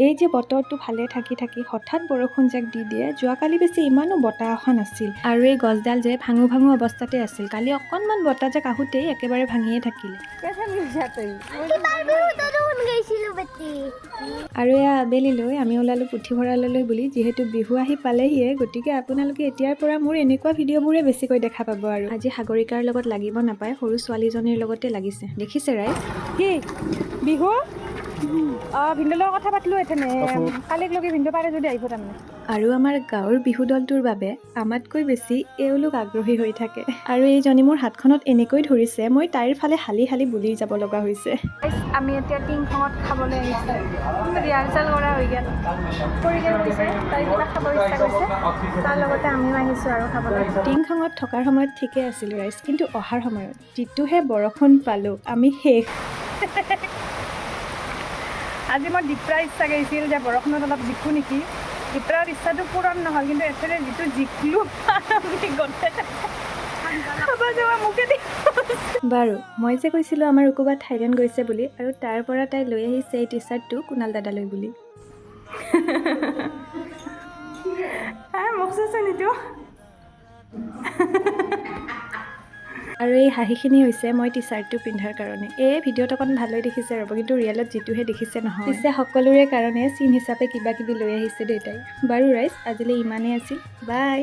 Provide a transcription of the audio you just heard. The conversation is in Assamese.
এই যে বতৰটো ভালে থাকি থাকি হঠাৎ বৰষুণ জাক দি দিয়ে। যোৱাকালি বেছি ইমানো বতাহ অহা নাছিল আৰু এই গছডাল যে ভাঙো ভাঙো অৱস্থাতে আছিল, কালি অকণমান বতাহজাক আহোঁতেই একেবাৰে ভাঙিয়ে থাকিলে। বিহুতো দেখোন গৈছিলো বেটি। আৰু এয়া আবেলিলৈ আমি ওলালোঁ পুথিভঁৰাললৈ বুলি। যিহেতু বিহু আহি পালেহিয়ে, গতিকে আপোনালোকে এতিয়াৰ পৰা মোৰ এনেকুৱা ভিডিঅ'বোৰে বেছিকৈ দেখা পাব। আৰু আজি সাগৰিকাৰ লগত লাগিব নাপায়, সৰু ছোৱালীজনীৰ লগতে লাগিছে। দেখিছে ৰাইজ? কি বিহু? অঁ, ভিনদেউৰ লগত কথা পাতিলোঁ এথেনে, কালিক লগি ভিনদেউ পাৰে যদি আহিব তাৰমানে। আৰু আমাৰ গাঁৱৰ বিহু দলটোৰ বাবে আমাতকৈ বেছি এওঁলোক আগ্ৰহী হৈ থাকে। আৰু এইজনী মোৰ হাতখনত এনেকৈ ধৰিছে, মই তাইৰ ফালে হালি হালি বুলি যাব লগা হৈছে। আমি এতিয়া টিংখঙত খাবলৈ আহিছোঁ। ৰিহাৰ্চেল কৰা হৈ গ'ল। কৰিলে গৈছে, তাই কিবা খাব ইচ্ছা কৰিছে, তাৰ লগতে আমিও আহিছোঁ আৰু খাবলৈ। টিংখঙত থকাৰ সময়ত ঠিকে আছিলোঁ ৰাইজ, কিন্তু অহাৰ সময়ত যিটোহে বৰষুণ পালোঁ, আমি শেষ। আজি মই দীপ্ৰাৰ ইচ্ছা গৈছিল যে বৰষুণত অলপ জিকো নেকি। দীপ্ৰাৰ ইচ্ছাটো পূৰণ নহ'ল, কিন্তু এফালে যিটো জিকলো আমি গোটেই খাব যোৱা মোকে দি। বাৰু, মই যে কৈছিলোঁ আমাৰ ক'ৰবাত থাইলেণ্ড গৈছে বুলি, আৰু তাৰ পৰা তাই লৈ আহিছে এই টি চাৰ্টটো কুণাল দাদালৈ বুলি। মোক চাচোন এইটো। আৰু এই হাঁহিখিনি হৈছে মই টি চাৰ্টটো পিন্ধাৰ কাৰণে। এই ভিডিঅ'ত অকণ ভালেই দেখিছে ৰ'ব, কিন্তু ৰিয়েলত যিটোহে দেখিছে নহয়। পিছে সকলোৰে কাৰণে চিন হিচাপে কিবা কিবি লৈ আহিছে দেউতাই। বাৰু ৰাইজ, আজিলৈ ইমানেই আছিল। বাই।